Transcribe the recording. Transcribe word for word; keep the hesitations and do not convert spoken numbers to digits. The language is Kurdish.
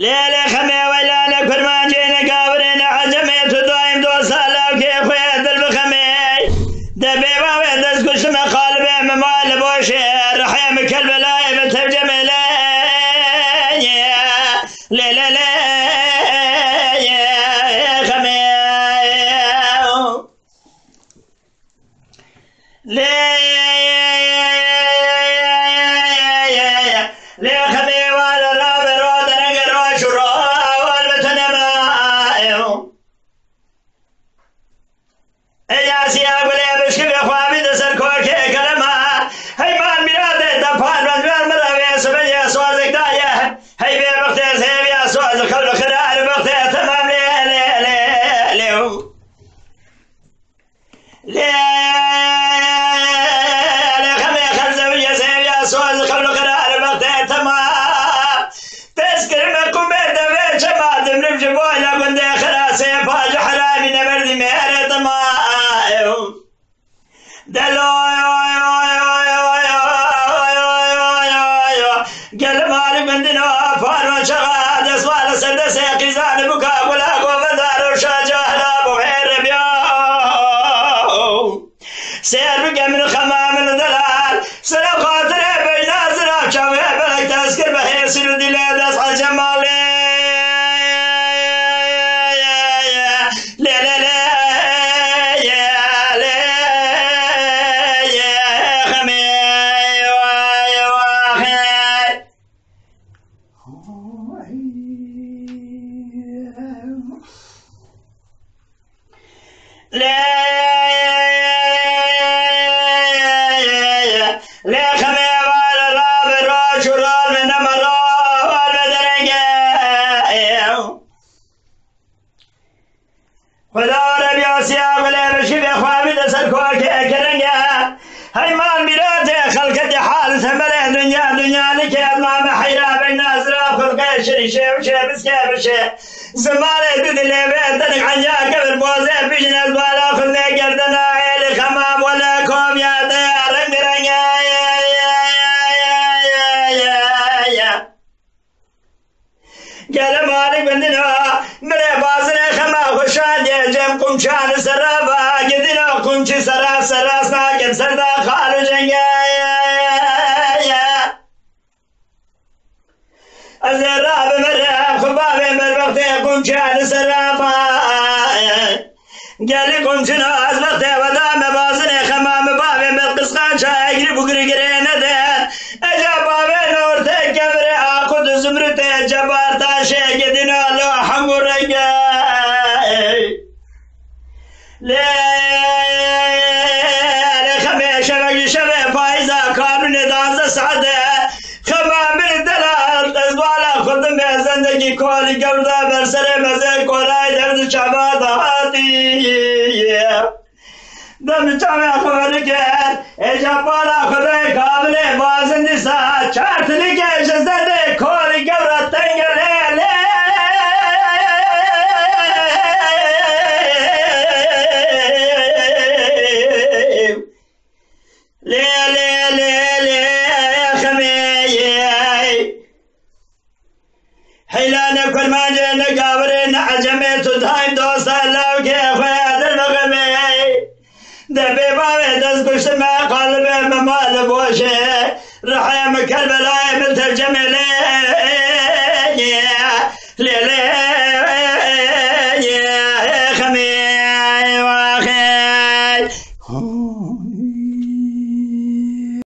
Lê lê xemê weyla ne kurmancê ne gavurê ne ecemê tu daîm dosta lawkê xwe dil bi xemê. De bê bavê dest kuştime qalibê me ma li boşê rihê me kelbelayê bi tevcemê lê. Lê lê lê xemê. Lê lê xemê wale rabe rode renge roş û rawal bi tenema ew. Ey Asiya gulê bişkivê xwe bî di ser kokê kelema. Hey man mîratê te par ben ver min re vê sibê ye sozik daye. Hey bê bixtê zêviya soz xew li xirar bixtê temam lê lê lê lê. Lê lê xemê xemzewî ye zêviya soz xew li xirar bixtê temam. Tez kirime ku bê devê çema dimrim ji boyla gundê xirasê paji heramî nemerdî mêrê dima. Delo gel malik bendino paro çaxa deswala ser desê qîzan buka gula govenda roşa cahla bu her biya. Ser bike min xema min delal. Sera xatirê beyna zira çavê belek tezkir be hêsir dilê dest ecemalê. Lê lê lê. Lê lê lê. Xemê. Vay vay. Lê lê xemê wale rabe roş û rol me nema rol me derenge. Xuda Rebî Asiya gulê bişkî bê xwe bî de ser kokê kerenge. Hey mal mîratê xelketî hal semerê dinya dinya nike ma me heyra beyna zira xulqê şirîşê û şê biskê bişê. Zimanê di dilê vê tenik henya kevir boze bijne bala xulê gerdena êlî xema wele kom ya de reng renge. Gele malik bendina mire bazine xema xuşan ye cem kumçan serava gedina kumçi sera sera snakem serda xalu cenge. Ez ê rabim erem xwe bavê me li wextê qûnçe li ser rafa. Gelî qûnçina ez wextê we da me bazinê xema me bavê me qisqança egri bugri girê nede. Eca bavê me ortê kevirê aqud û zumrutê cebar taşê gedîna lo hemû renge. Lê lê xemê şevek ji şevê payîza kanûnê danzdeh saet e. Xema min delal ez bala xwe dimê zendekî kolî gewr da ber serê mezê kolay derdi çava da hatî. Dem çavê xwe venikir. Êca bala Xwedayê kabilê bazin dîsa çar tilîkê ji zerdê korî gewra tenge lê lê. Lê lê lê lê xemê yê. Heyla ne kurmancê, ne gavurê, ne ecemê, tu daîm dosta lawkê xwe dil bixemê. De bê bavê dest kuştime, qalibê me ma li boşê. Rihê me Kerbelayê min tercemê lê. Lê